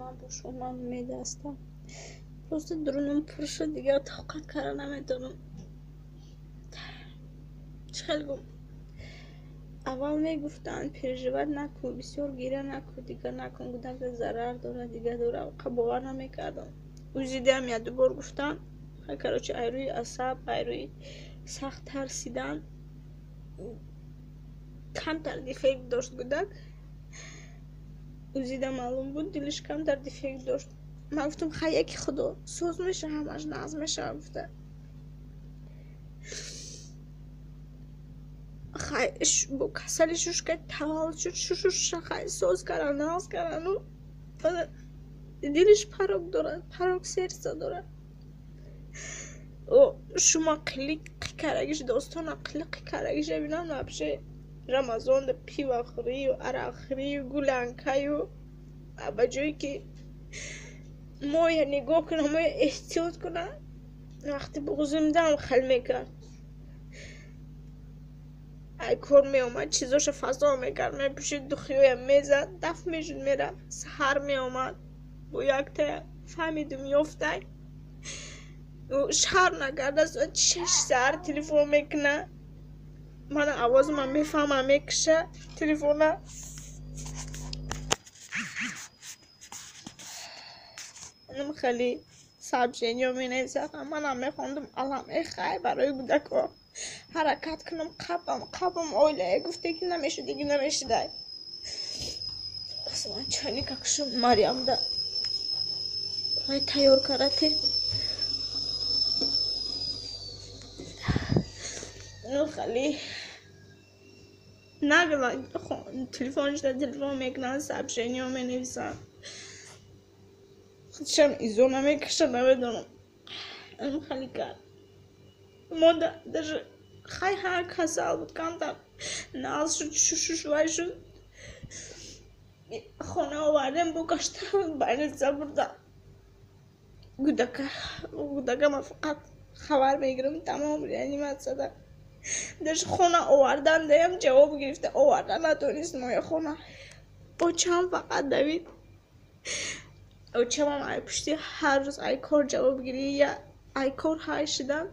Ман бо шумо ман умед ҳастам. Просто дурунам пур шуд, дигар тоқат карда наметавонам. Чӣ хел гум? Аввал мегуфтанд, переживать накун, бисёр гиря накун, дигар накун, гудака зарар дорад, дигар дорад. Бовар намекардам. УЗИдиам як дубор гуфтанд. Короче, ай рӯи асаб, ай рӯи сахт тарсидан камтар дефект дошт гудак. УЗИда маълум буд, дилиш камтар дефект дошт. Ман гуфтам, хай, яки худо соз меша, ҳамаш нағз мешава гуфта. Хай, бо касали шушка таваллуд шуд, шушуша хай соз кардан, нағз кардану дилиш порок дорад, порок сердца дорад. Шума қилиқи карагиш, достона қилиқи карагиша бинам, вообще Рамазонда пивахӯрию арақхӯрию гуланкаю, ба ҷое ки моя нигоҳ кунам, моя эҳтиёт кунам, вақти буғзимдаам хел мекард. Ай кор меомад, чизоша фазо мекард, мепӯшид, духиёя мезад, дафт мешуд, мерафт. Саҳар меомад бо яктая, фаҳмидум, ёфтай. Шарм накарда, соати 6 саҳар телефон мекунад. Мана овозама мефаҳмам, мекуша телефона. Анам хеле сообщениё менависад, манам мехондум, алам эхай барои кӯдако ҳаракат кунам, қапам қапам оилае гуфте ки намешудиги намешудай. Ман чайника кушум, Мариамда вай тайёр карате. Ну хеле нагла телефоншда телефон мекунанд, сообщениё менависанд. Худшам изо намекаша, намедонам. Анам хеле кард. Монда даже хай ҳар касал буд, камтар нағз шуд, шушуш вай шуд. Хона овардем, бо гашта больница бурдам. Гудака, гудака ман фақат хабар мегирам, тамом реаниматсияда. Даже хона овардан даям ҷавоб гирифта оварда натонист моя хона. Очам фақат давид. Очамам ай пушти ҳар рӯз ай кор ҷавоб гирӣ, я ай кор ҳай шидан.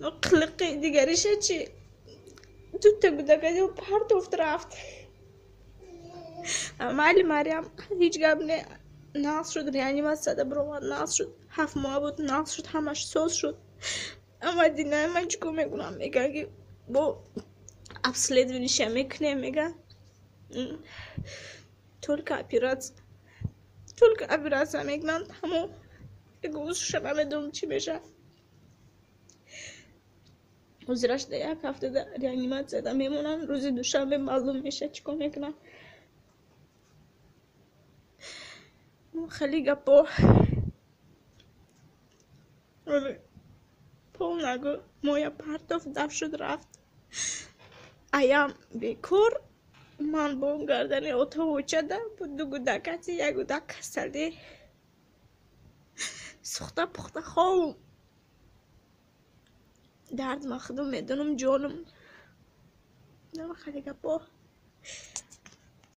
Қилиқи дигариша чи? Дута гудака партофт рафт. Майли, Мариам ҳеҷ гап не, нағз шуд, реаниматсияда биромад, нағз шуд, 7 моҳ буд, нағз шуд, ҳамаш соз шуд. Ама динаи ман чӣ кор мекунам? Мегӯянд ки бо обследованиша мекунем, мегӯянд. Только операция, только операция мекунанд, ҳамо гӯшша намедонам чӣ мешавад. Ҳозираш да як ҳафтада реаниматсияда мемонанд, рӯзи душанбе маълум мешавад чӣ кор мекунанд. Хеле гапо. Пол нагӯ, моя партофт, даф шуд, рафт. Аям бекор, ман бо гардани отовочада бо ду гудакати, як гудак касалӣ. Сӯхта пухта ховум. Дард ман худам медонам, ҷонам. Хеле гапо.